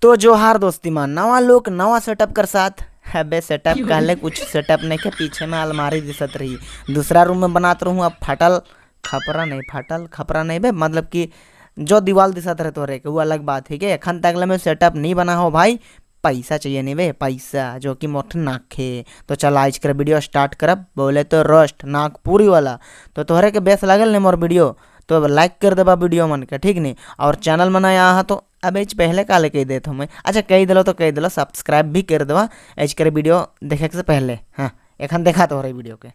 तो जोहार दोस्ती मान, नवा लोग नवा सेटअप कर साथ। अबे सेटअप कहले कुछ सेटअप नहीं के, पीछे में अलमारी दिसत रही, दूसरा रूम में बनात रहूँ। अब फाटल खपरा नहीं, फाटल खपरा नहीं बे, मतलब कि जो दीवार दिसत रहे तोरे के वो अलग बात है कि एखन तक ले मैं सेटअप नहीं बना हो भाई, पैसा चाहिए नहीं बे, पैसा जो कि मोठ नाखे। तो चल आज कर वीडियो स्टार्ट करब, बोले तो रोस्ट नागपुरी वाला। तो तोहरे के बेस लागल नहीं मोर वीडियो तो लाइक कर देबा वीडियो मन के, ठीक नहीं। और चैनल में नया आहा तो अब एच पहले काले कह देता हूँ मैं, अच्छा कह दिलो तो कह दिलो, सब्सक्राइब भी कर देबा एच कर वीडियो देखे से पहले। हाँ एखन देखा तोहरे वीडियो के।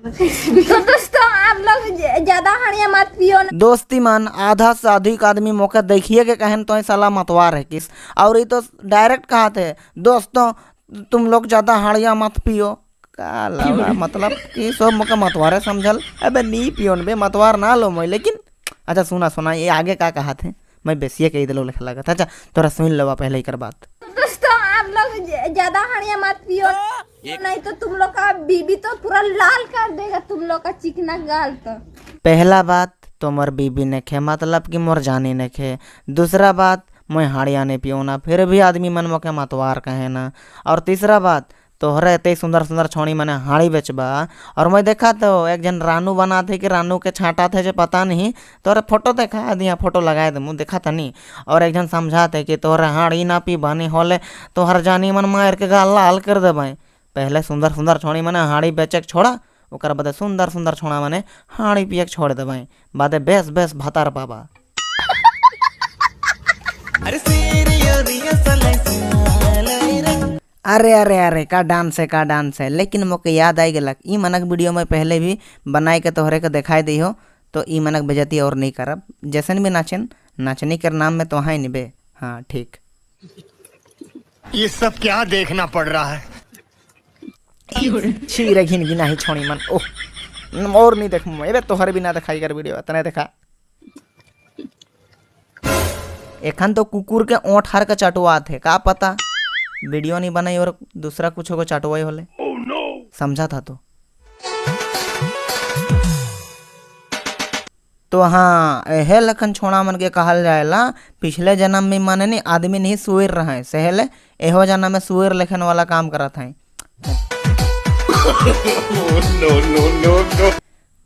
तो दोस्तों आप लोग ज्यादा हड़िया मत पियो ना। दोस्ती मान आधा से अधिक आदमी मौका देखिए के कहन तो साला मतवार है किस, और ये तो डायरेक्ट कहा थे दोस्तों तुम लोग ज्यादा हड़िया मत पियो, का लौड़ा, मतलब कि सब मौका मतवार है समझल। अबे नी पियो न बे, मतवार ना लो मैं, लेकिन अच्छा सुना सुना ये आगे का कहा थे, मैं बेसिए कह दिलो लिखा लगा था। अच्छा तोरा सुन लेवा पहले ही कर बात। तो दोस्तों आप लोग ज्यादा हड़िया मत पियो, नहीं तो तुम लोग का बीबी तो पूरा लाल कर देगा तुम लोग का चिकना गाल। तो पहला बात तो मोर बीबी ने खे, मतलब कि मोर जानी ने खे। दूसरा बात मैं हाड़िया नहीं पियो ना, फिर भी आदमी मन मोके मतवार कहे ना। और तीसरा बात तोहरे इतने सुंदर सुंदर छोड़ी मने हाड़ी बेचबा, और मैं देखा तो एक जन रानू बना थे कि रानू के छांटा थे जो पता नहीं, तोहरे फोटो देखा दिया, फोटो लगाए दे मुँह देखा था नहीं। और एक जन समझा थे कि तोहरे हाड़ी ना पी बनी होले तोहर जानी मन मार के गाल लाल कर दे भाई। पहले सुंदर सुंदर छोड़ी मने हाड़ी बेचे के छोड़ा, ओकर बाद सुंदर सुंदर छोड़ा मने हाड़ी पिए के छोड़ दे भाई, बादे बेस बेस भातार बाबा। अरे अरे अरे का डांस है, का डांस है। लेकिन मोके याद आई गलक ई मनक वीडियो में पहले भी बनाए के तोहरे के दिखाई दी हो, तो ई मनक बेजती और नहीं करब, जैसन भी नाचन नाचनी कर नाम में तो है नहीं बे। हाँ ठीक। ये सब क्या देखना पड़ रहा है? छी रे घिन घिना ही छोड़ी मन, ओह और नहीं देखूं मैं, एबे तोहरे भी ना दिखाई कर वीडियो इतने देखा। एखन तो कुकुर के ओंठ हार के चटुआत है, का पता वीडियो नहीं बनाई और दूसरा कुछ को चटवाई होले। Oh, no. समझा था तो हाँ एहे लखन छोड़ा मन के कहल जाएला पिछले जन्म में माने नहीं आदमी नहीं सुअर रहा है, सहले एहो जन्म में सुअर लेखन वाला काम करत है। No, no, no, no.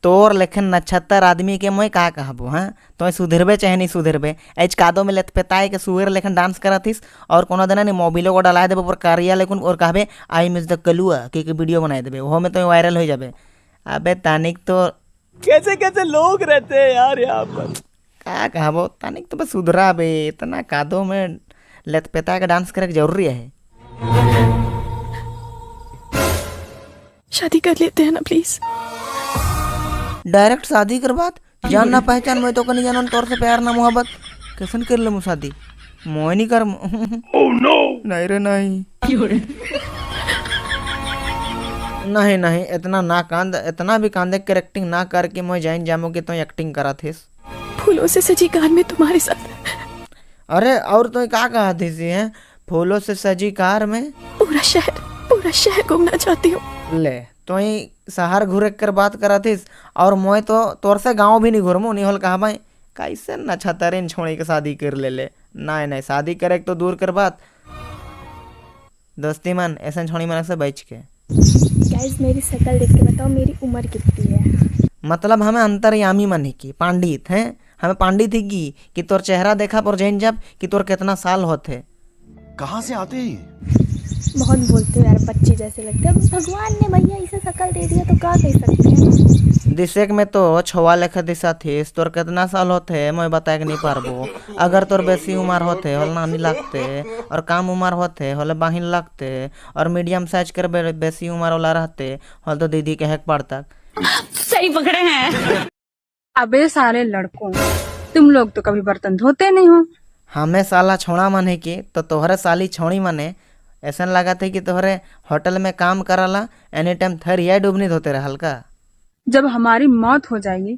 तोर लेखन नक्षत्र आदमी के मैं का कहबो, हाँ तो सुधरबे चाहे नहीं सुधरबे, एच कादो में लतपेताए के सुअर लेखन डांस करत और कोनो दिन नहीं मोबिलो को डलाए देबे पर कारिया लेकिन और कहबे I miss the कलुआ के वीडियो बनाए देबे, ओहो में तो वायरल हो जाबे। अबे तानिक तो कैसे कैसे लोग रहते हैं यार यहाँ पर, का कहबो तानिक तो बस सुधरा बे, इतना कादो में लतपेता के डांस करे के जरूरी है। शादी कर लेते हैं ना प्लीज। डायरेक्ट शादी कर बात, जान ना पहचान मैं तो कहीं जानन तोर से प्यार ना मोहब्बत कैसन कर ले शादी, मोय नहीं कर। Oh, no. नहीं रे नहीं नहीं नहीं इतना ना कांद, इतना भी कांदे के एक्टिंग ना करके मैं जान जामो कि तो एक्टिंग करा this. फूलों से सजी कार में तुम्हारे साथ। अरे और तो का कहा थी है फूलों से सजी कार में पूरा शहर घूमना चाहती हूँ। ले तो ही शहर घूरे कर बात करा थीस और मोय तो तोर से गांव भी नहीं घूरमो नहीं होल कहा भाई कैसे न छतरेन छोड़ी के शादी कर ले ले। नहीं नहीं शादी करे तो दूर कर बात, दोस्ती मन ऐसा छोड़ी मन से बच के। गाइस मेरी शक्ल देख के बताओ मेरी उम्र कितनी है। मतलब हमें अंतर्यामी मन है की पांडित हैं, हमें पांडित ही की कि तोर चेहरा देखा पर जैन जब कि तोर कितना साल होते। कहाँ से आते हैं? बहुत बोलते हो यार, बच्चे जैसे लगते हैं। भगवान ने भैया इसे शक्ल दे दिया तो क्या कह सकते हैं। दिशेक में तो छवा लेखा दिशा थी, तोर कितना साल होते मैं बताए के नहीं पारबो। अगर तोर बेसी उम्र होते होल नानी लगते, और कम उम्र होते होले बाहिन लगते, और मीडियम साइज कर बेसी उम्र वाला रहते होल तो दीदी कहे पड़ता। सही पकड़े हैं। अबे सारे लड़कों तुम लोग तो कभी बर्तन धोते नहीं हो। हमें साला छोड़ा मन है कि तो तोहरे साली छोड़ी मने ऐसा लगा थे कि तोहरे होटल में काम करला एनी टाइम थरिया डूबनी धोते रहल का। जब हमारी मौत हो जाएगी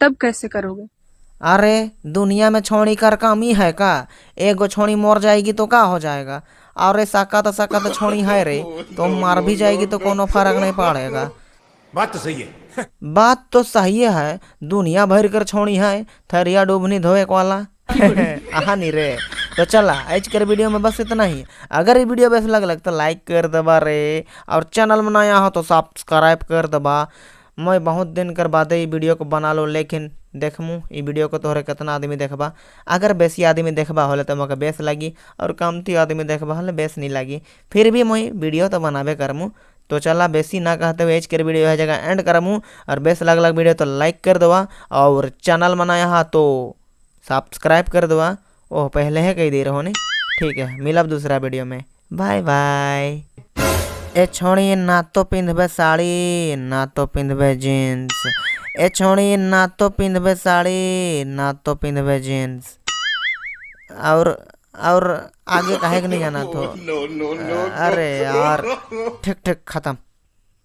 तब कैसे करोगे? अरे दुनिया में छोड़ी कर काम ही है का, एगो छोड़ी मर जाएगी तो का हो जाएगा। अरे साका तो साका तो छोड़ी है रे, तो मर भी जाएगी तो कोनो फर्क नहीं पड़ेगा। बात तो सही है। बात तो सही है, दुनिया भर कर छोड़ी है थरिया डूबनी धोए वाला। आहा नहीं रे, तो चला, आज के वीडियो में बस इतना ही। अगर ये वीडियो बेस लगलक तो लाइक कर दबा रे, और चैनल में नया हो तो सब्सक्राइब कर दबा। मैं बहुत दिन कर बाद ये वीडियो को बना लो, लेकिन देखमू ये वीडियो को तोहरे कितना आदमी देखबा। अगर बेसी आदमी देखबा होले तो मोके बेस लगी, और कमती आदमी देखबा होले बेस नहीं लगी, फिर भी मैं वीडियो तो बनाबे करमू। तो चला बेसी ना कहते हुए आज के वीडियो है जगह एंड करमू, और बेस लग लग वीडियो तो लाइक कर दवा, और चैनल बनाया हा तो सब्सक्राइब कर दवा। ओह पहले है कही दे रहो ने, ठीक है, मिलब दूसरा वीडियो में, बाय बाय। ए छोड़ी ना तो पिंधबे साड़ी ना तो पिंधबे जीन्स, ए छोड़ी ना तो पिंधबे साड़ी ना तो पिंधबे जीन्स, और आगे काहे के नहीं जाना तो। No no no. अरे यार, ठीक ठीक खत्म।